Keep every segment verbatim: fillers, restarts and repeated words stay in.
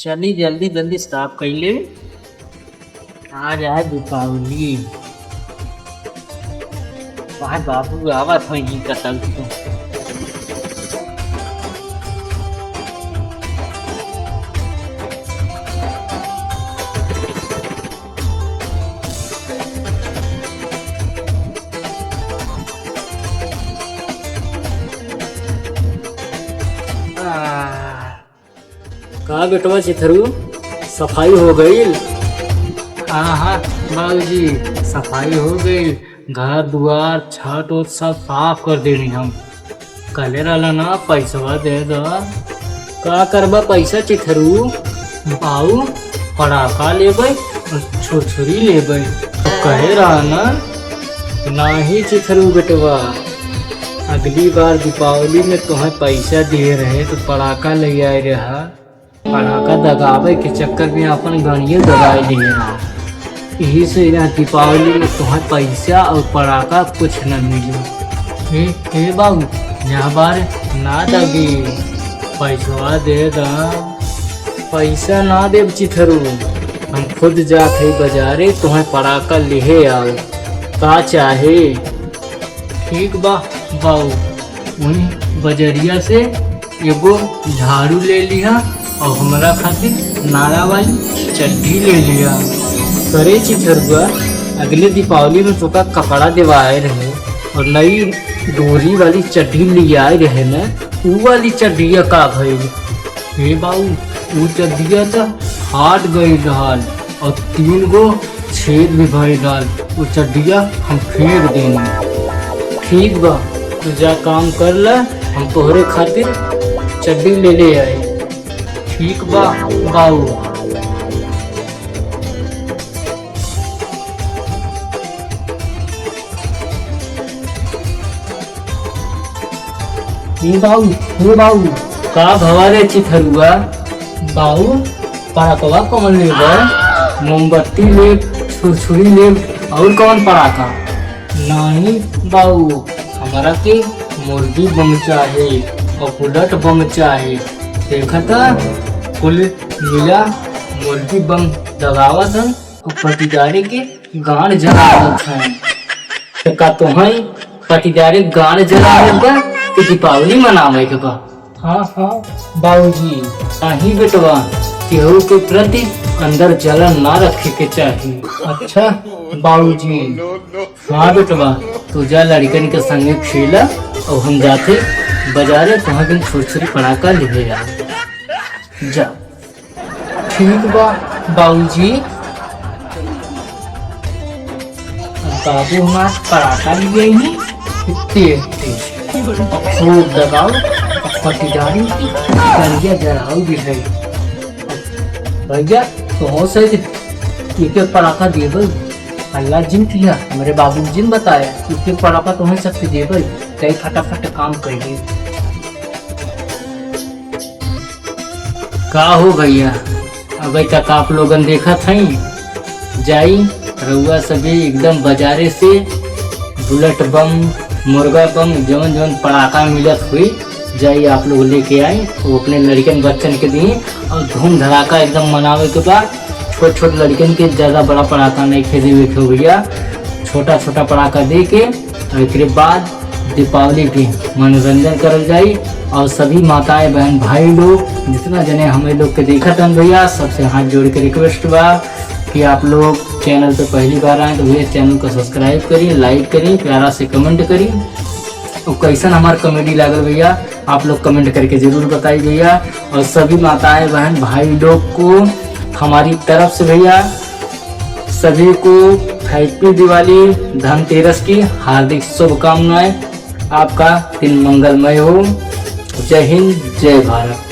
चली जल्दी जल्दी साफ कइ ले, आ जाए दीपावली। बाहर बाबू आवत होइहीं कतौ से। आह। का बेटवा चिथरू, सफाई हो गइल? हाँ, हाँ, बाबूजी, सफाई हो गइल। घर दुआर, छत ओत सब साफ कर देनी हम। कहले रहला ना, पैसवा दे द। का करबा पैसा चिथरू? बाऊ, पड़ाका लेबै और छुरछुरी लेबै। तो कहे रहा ना, नाही चिथरू बेटवा, अगली बार दीपावली में तोहे पैसा दिए रहे तो पड़ाका ले आए रहा। पड़ाका दगावे के चक्कर में अपन गाड़िए दगाए दिए रहा। यही से यह दीपावली में तोहे पैसा और पड़ाका कुछ न मिले। हे, हे बाबू, यह बार ना दगी, पैसवा दे दा। पैसा ना देब चिथरू, हम खुद जात है बाजारे, तोहे पड़ाका लिहे आओ। का चाहे? ठीक बा बाऊ, वहीं बजरिया से एगो झाड़ू ले लिहा और हमरा खातिर नारा वाली चड्ढी ले लिहा। करे चिथरुआ, अगले दीपावली में तोका कपड़ा देवाए रहे और नई डोरी वाली चड्ढी लियाए रहे न, ऊ वाली चड्ढिया का भइल? हे बाऊ, ऊ चड्ढिया त फाट गइल रहल। और तीन गो छेद भी भइल रहल। उ चड्डिया हम फेंक देनी। ठीक बा, तू जा काम कर ले, हम तोहरे खातिर चड्डी ले ले आई। ठीक बा बाऊ। हे बाऊ, हे बाऊ। का भवा रे चिथरुआ? बाऊ, पड़कवा कौन लेबा? मोमबत्ती लेब, छुरछुरी लेब, और कौन पड़ाका? नहीं बाऊ, हमरा के मुर्गी बम चाहे और बुलेट बम चाहे। देखा था, कुल मिला मुर्गी बम दबावत हन। और पटीदारे के गांड जलावत हैं। तो का तोहई पटीदारे गांड जलावे बा कि दीपावली मनावे के बा? हाँ, हाँ, बाबूजी। नाही बेटवा, केहू के प्रति अंदर जलन ना रखे के चाही। अच्छा, बाबूजी। हाँ बेटवा, तू जा लड़कन के संगे खेला और हम जाते बाजारे, तोहरा के छुरछुरी पड़ाका लिहे आ। जा। ठीक बा बाबूजी। बाबू हमार पड़ाका लिए ही, इतने, इतने। अब खूब दबाओ, अब पटीदारी की गलिया जराओ भी है। भैया, तो से एक एक पड़ाका देबे। अल्लाह जिन किया, हमरे बाबू जिन बताया, एक एक पड़ाका तुम्हें सबके देबे। तय फटाफट काम करिए। का हो भैया, अबे तक आप लोगन देखत हई, जाई रउआ सभी एकदम बाजारे से बुलेट बम, मुर्गा बम, जौन जौन पड़ाका मिलत हुई, जाई आप लोग लेके आई, वो अपने लड़कन बच्चन के दी और धूम धड़ाका एकदम मनावे के बाद छोट छोट लड़कन के ज्यादा बड़ा पड़ाका नहीं खरीदे के हो भैया, छोटा छोटा पड़ाका दे के और एकरे बाद दीपावली के मनोरंजन करल जाई। और सभी माताएं, बहन, भाई लोग, जितना जने हमें लोग के देखत हन भैया, सबसे हाथ जोड़ के रिक्वेस्ट बा कि आप लोग चैनल पे पहली बार आए तो भैया चैनल को सब्सक्राइब करी, लाइक करी, प्यारा से कमेंट करी। और कैसन हमार कॉमेडी लागल भैया, आप लोग कमेंट करके जरूर बताई भैया। और सभी माताएं, बहन, भाई लोग को हमारी तरफ से भैया सभी को हैप्पी दिवाली, धनतेरस की हार्दिक शुभकामनाएं। आपका दिन मंगलमय हो। जय हिंद, जय भारत।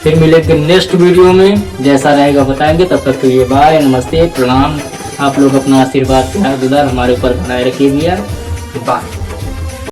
फिर मिलेंगे नेक्स्ट वीडियो में, जैसा रहेगा बताएंगे। तब तक के लिए बाय, नमस्ते, प्रणाम। आप लोग अपना आशीर्वाद, प्यार, दुलार हमारे ऊपर बनाए रखिए भैया। बाय।